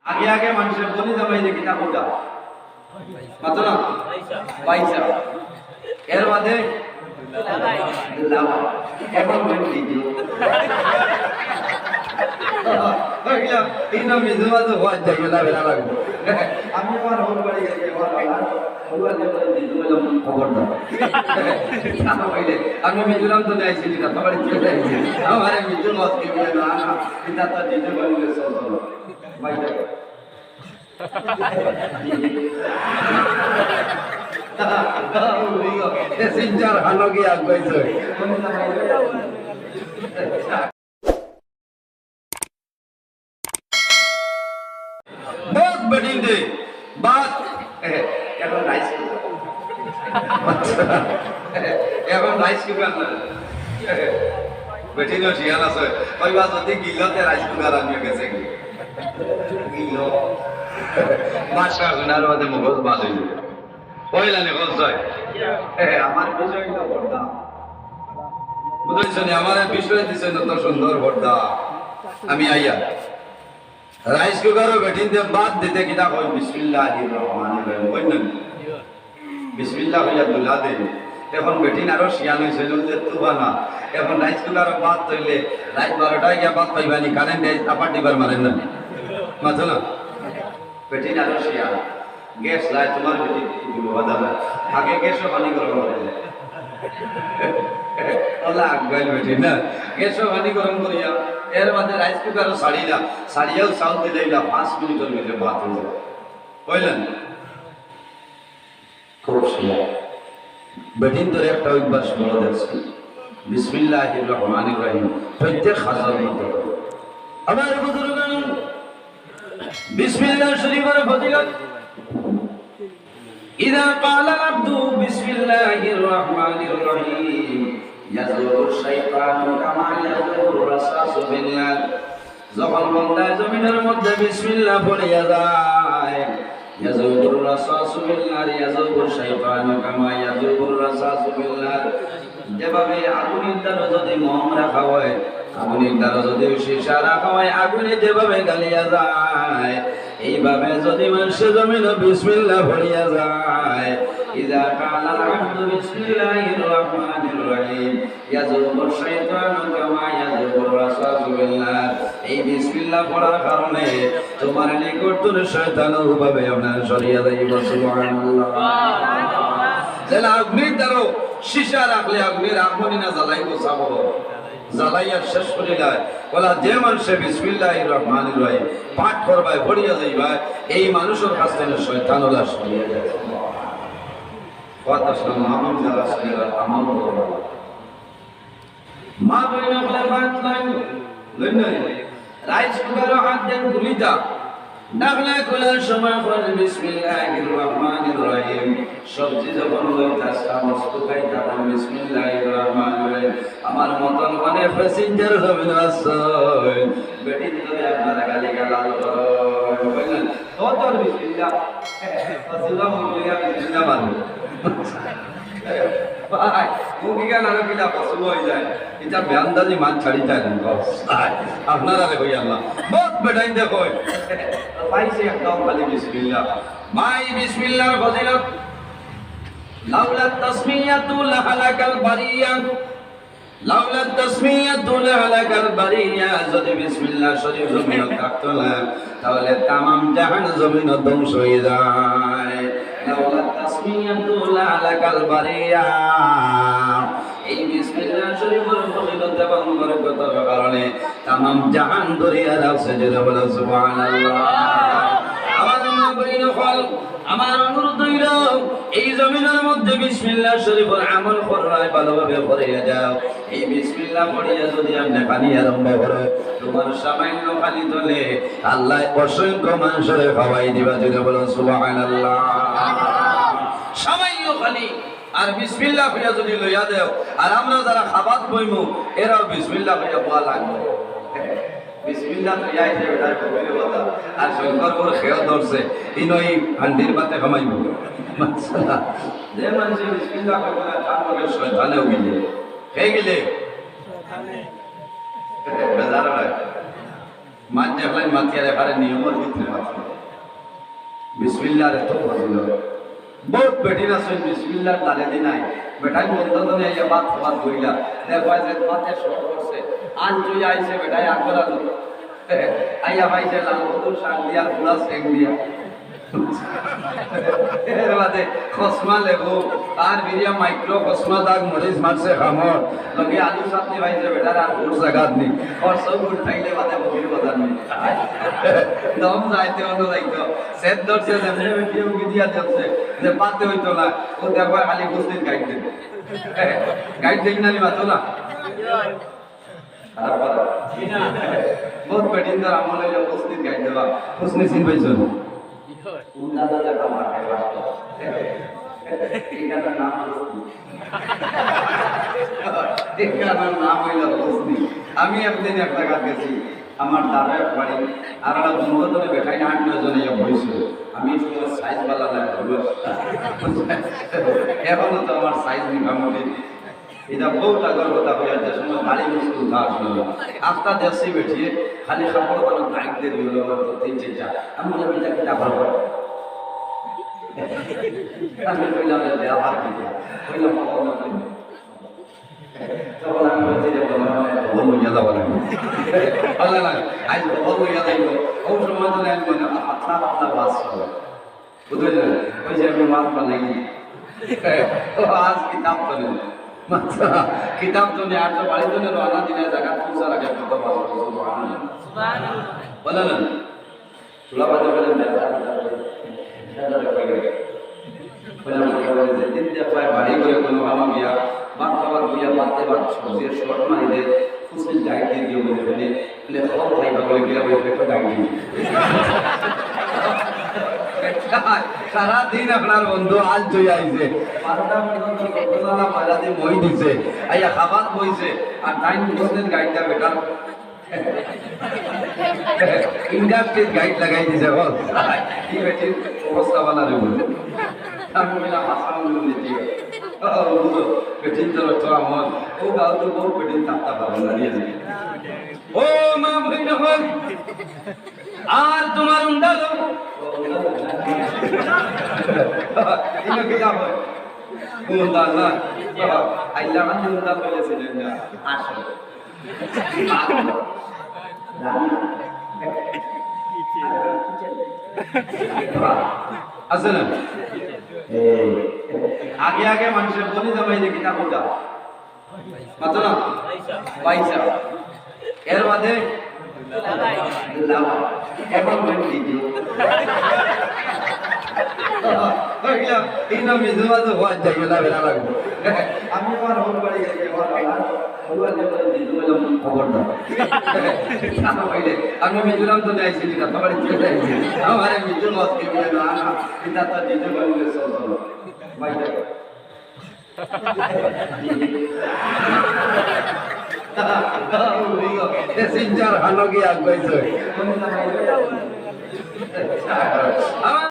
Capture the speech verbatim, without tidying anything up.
আগে আগে মানুষের বনি জামাইরে কিতা কইতা? মাতো না? পয়সা। এর বাদে লাভা। এখন বলি দিদি। বুঝলাম, এই না মিজু মাঝে হওয়া যায়, লাভে না লাগবে। আমি আমার হোম বাড়ি গেছি, আমার বাবা, হোম বাড়ি গেছি, দিদি বললাম, "খবর দাও।" তা না হইলে, আমি মিজোরাম তো যাইছি, দিদি, তোমার বাড়ি চলে যাইছি। আমার এই মিজু মাছ কি বলে, "না, না, এটা তো দিদি বলে চলতো না।" বাইরে। এ সিনচার হানো কি আগ পাইছে? বহুত বেটিন দে, বাদ। এখন রাইস কুকার। এখন রাইস কুকার না। বেটিনও শিয়াল আছে। কইবা যদি গিলতে রাইস কুকার আনিয়া গেছে কি? গিল। ভাষা হুনার বাদে মগজ বাদ অইল। কইলা নি, কইছাই? এ, আমার বিষয় তো পর্দা। বুঝছনি? আমার বিষয় দিছে না তো সুন্দর পর্দা। আমি আইয়া। রাইস কুকারও বেটিন দে বাদ দিতে কিতা কই, "বিসমিল্লাহির রহমানির রহিম।" কই না? বিসমিল্লাহ কইয়া দুলা দেই। এখন বেটিন আরো শিয়ান অইছে, বলে, "তুবা না।" এখন রাইস কুকারও বাদ তইলে রাইত বারোটায় গিয়া বাদ পাইবা নি, কারেন্ট এই আপার ডিবার মারেন না। মাতো না? বেটিন আরো শিয়ান। গ্যাস যায়, তোমার বেটি দিব বাধা না। আগে গ্যাসও পানি গরম করে দেয়। ওলা আগুয়াইল বেটি না। গ্যাসও পানি গরম করিয়া, এর বাদে রাইস কুকারও ছাড়িলা, ছাড়িয়াও চাউল দিলাইলা, পাঁচ মিনিটের ভিতরে ভাত অই যায়। কইলেন? খুব সুন্দর। বেটিন্তর একটা অভ্যাস বড় দেখছি। বিসমিল্লাহির রহমানির রহিম। প্রত্যেক হাজার মতো। আমার বুজুর্গান, বিসমিল্লাহ শরীফের ফজিলত। إذا قال العبد بسم الله الرحمن الرحيم يذوب الشيطان كما يذوب الرصاص في النار। যখন বন্দায় জমিনের মধ্যে বিসমিল্লাহ পড়িয়া যায়, يذوب الرصاص في النار يذوب الشيطان كما يذوب الرصاص في النار। যেভাবে আগুনের দ্বারা যদি মোম রাখা হয়, আগুনের দ্বারা যদি সীসা রাখা হয়, আগুনে যেভাবে গালিয়া যায়, এইভাবে যদি মানুষে জমিনও বিসমিল্লাহ পড়িয়া যায়, إذا قال العبد بسم الله الرحمن الرحيم يذوب الشيطان كما يذوب الرصاص في النار। এই বিসমিল্লাহ পড়ার কারণে তোমার নিকট থেকে শয়তান ওভাবে আপনার সরিয়া যাইব। সুবহানাল্লাহ। যেলা আগুনের দ্বারা সীসা রাখলে আগুনের আগুনে না জ্বালাইব, সাবর জ্বালাইয়া শেষ করিলায়। ওলা যে মানুষে বিসমিল্লাহির রহমানির রহিম পাঠ করবায়, পড়িয়া যাইবায়, এই মানুষের কাছ থেকে শয়তান ওলা সরিয়া যায়। কথা শুনে মামুন যারা শুনে আমল করবা। মা বইন অকলে ভাত লইন, লইন নাই। রাইস কুকারও হাত দেন গুলিতা। ঢাকনা খোলার সময় কইন, "বিসমিল্লাহির রহমানির রহিম।" সবজি যখন লইতা, চামচ টুকাইতা, "বিসমিল্লাহির রহমানির রহিম।" আমার মতন অনেক প্যাসেঞ্জার হবেন আসছেন। বেটিন ধরে আপনারা গালি গালাল করেন। কইলেন, "ও তোর বিসমিল্লাহ।" বিসমিল্লাহ বললে আমি বিসমিল্লাহ মারবো। ভাই, মুখে গেল আরো কিনা পছন্দ হয়ে যায়। এটা বেআন্দাজি মান ছাড়ি যায় না, বস। ভাই, আপনারা রে ভাই আল্লাহ। বহুত বেটাইন দেখো। পাইছে একদম খালি বিসমিল্লাহ। ভাই, বিসমিল্লাহর ফজিলত। লাউলা তাসমিয়াতু লাহালাকাল বারিয়া। লাউলা তাসমিয়াতু লাহালাকাল বারিয়া। যদি বিসমিল্লাহ শরীফ জমিন থাকতো না, তাহলে তামাম জাহান জমিন ধ্বংস হয়ে যায়। লাউলা তাসমিয়াতু লাহালাকাল বারিয়া। এই বিসমিল্লাহ শরীফের ফজিলত এবং বরকতের কারণে তামাম জাহান ধরিয়া রাখছে। জোরে বলো সুবহানাল্লাহ। আমার মা বইন অকল, আমার অনুরোধ হইল, এই জমিনের মধ্যে বিসমিল্লাহ শরীফের আমল কররায়, ভালোভাবে করিয়া যাও। এই বিসমিল্লাহ পড়িয়া যদি আপনি পানি আরম্ভ করে, তোমার সামান্য পানি তলে আল্লাহ অসংখ্য মানুষরে খাওয়াই দিবা। জোরে বলো সুবহানাল্লাহ। সামান্য পানি আর বিসমিল্লাহ কইয়া যদি লইয়া দেও, আর আমরা যারা খাবাত বইমু, এরাও বিসমিল্লাহ কইয়া বওয়া লাগবো। বিসমিল্লাহ তো ইয়াই যে বেটার কবির কথা। আর শঙ্করপুর খেয়ে ধরছে, ইনো এই হান্ডির পাতে খামাইব। যে মানুষে বিসমিল্লাহ কইব না, তার লগে শয়তানেও গিলে। কে গিলে? বেজার হয়। মাত যেখানে মাতিয়ার এখানে নিয়মর ভিতরে মাত। বিসমিল্লাহরে তো বুঝিল। বহুত বেটিন আছইন বিসমিল্লাহর দ্বারে দি নাই। বেটাইন বন্ধ করে আইয়া ভাত খাবার বইলা। দেখবা যে ভাতে শর্ট করছে। আন তুই আইছে বেটায় আগর আলো। আইয়া পাইছে লাল হলুদ শাক দিয়া, গুড়া সেক দিয়া। এর বাদে খসমা লেবু, আর বিরিয়া মাইক্রো খসমা দাগ মরিচ মারছে খামর, লগে আলু চাটনি পাইছে বেটার আর ভোর জাগাত নি। আর সব গুড় খাইলে বাদে বগির বাজার নি। দম যাইতে হলো যাইতো। সেট ধরছে, যেমনি ভিডিও মিডিয়া দেখছে, যে পাতে হইতো না, ও দেখবা খালি হুসনির গাইড দেবে। গাইড দেখ না নি মাতো না। খারাপ কথা। বহুত বেটিন্তর আমল হইল হুসনির গাইড দেওয়া। হুসনি চিন পাইছো? উন্দালা জাগা মাথায় রাখতো। ঠিকানার নাম হুসনি। ঠিকানার নাম হইল হুসনি। আমি একদিন এক জাগাত গেছি, আমার দাদা এক বাড়ি, আর একটা বন্ধু ধরে বেটাই আট নয় জনে ইয়া বইছিল। আমি এই সময় সাইজ বালা না, এখনো তো আমার সাইজ মোটামুটি। এটা বহুত আগর কথা হইয়া যে সময় বাড়ি মুশকিল তা আসলো না। আস্তা দেশি বেটিয়ে খালি কাপড় বানো গাইড দিয়ে দিল, তিন চারটা। আমি বললাম, "এটা কিতা কাপড়?" আমি কইলাম, "এটা আবার কি?" কইলাম, "বাবা, না।" তখন আমি বলছি যে, "বাবা, না, এটা বলবো, নিয়ে যাবো না।" আল্লাহ না, আজ বলবো, নিয়ে যাইবো। ও সময় তো আমি মানে পাতলা পাতলা বাস চলে। বুঝলেন? ওই যে আমি ওয়াজ বানাই। ও আজ কিতাব তো নেই। আচ্ছা, কিতাব তো নেই, আর তো বাড়ি তো নেই, রওনা দিলে জায়গা পৌঁছা লাগে, কত ভালো, সুবহানাল্লাহ। বলেন না? তোলা বাজে বলেন, বেটা, বেটা, বেটা, বেটা। বললাম, বললাম, যেদিন দেখবায় বাড়ি করে কোনো কামো গিয়া, ভাত খাবার গিয়া, ভাতে ভাত, সবজি শর্ট মারি দে, হুসেন ডাইট দিয়ে দিও বলে ফেলে, বলে, "খাও ভাই, বাবা, বলে, গিয়া বলে, পেটো ডাইট দিয়ে।" সারা দিন আপনার বন্ধু আজ তুই আইছে, বারোটা পর্যন্ত গল্পনালা পয়লা দিন মই দিছে, আইয়া খাবার বইছে, আর টাইম হুসেন গাইডটা বেকার ইন্ডাস্ট্রির গাইড লাগাই দিছে, বল। কি বেটির অবস্থা বানা রে বল। আমি কইলাম, "হাসান বলে দিও।" ও, বুঝো, বেটিন তো রচনা মন। ও গাও তো বউ বেটিন তাত্তা পাবো না, নিয়ে যাবে। ও মা, বই না বল। আর তোমার উন্ডা লোক। ইনো কিতাব হয়? উন্ডা না। আইলা মানে উন্ডা বলেছিলেন না। আসো। আছে না? এই, আগে আগে মানুষের বনি জামাই দেখি না কোথা? মাতো না? পয়সা। এর বাদে লাভা। এখন বলি দিদি। বুঝলাম, এই না মিজু মাঝে হওয়ার জায়গা না বেড়া লাগবে। আমি আমার হোম বাড়ি গেছি, আমার বাবা, বলুয়া যে বলে, "দিদি বলে খবর দাও।" তা না হইলে, আমি মিজোরাম তো যাইছি, না, তোমার ইচ্ছে যাইছি। আমার এই মিজো বস কে বলে, "না, না, এটা তো দিদি বলে চলতো না।" বাইরে। এ সিনচার হানো কি আগুয়াইছে?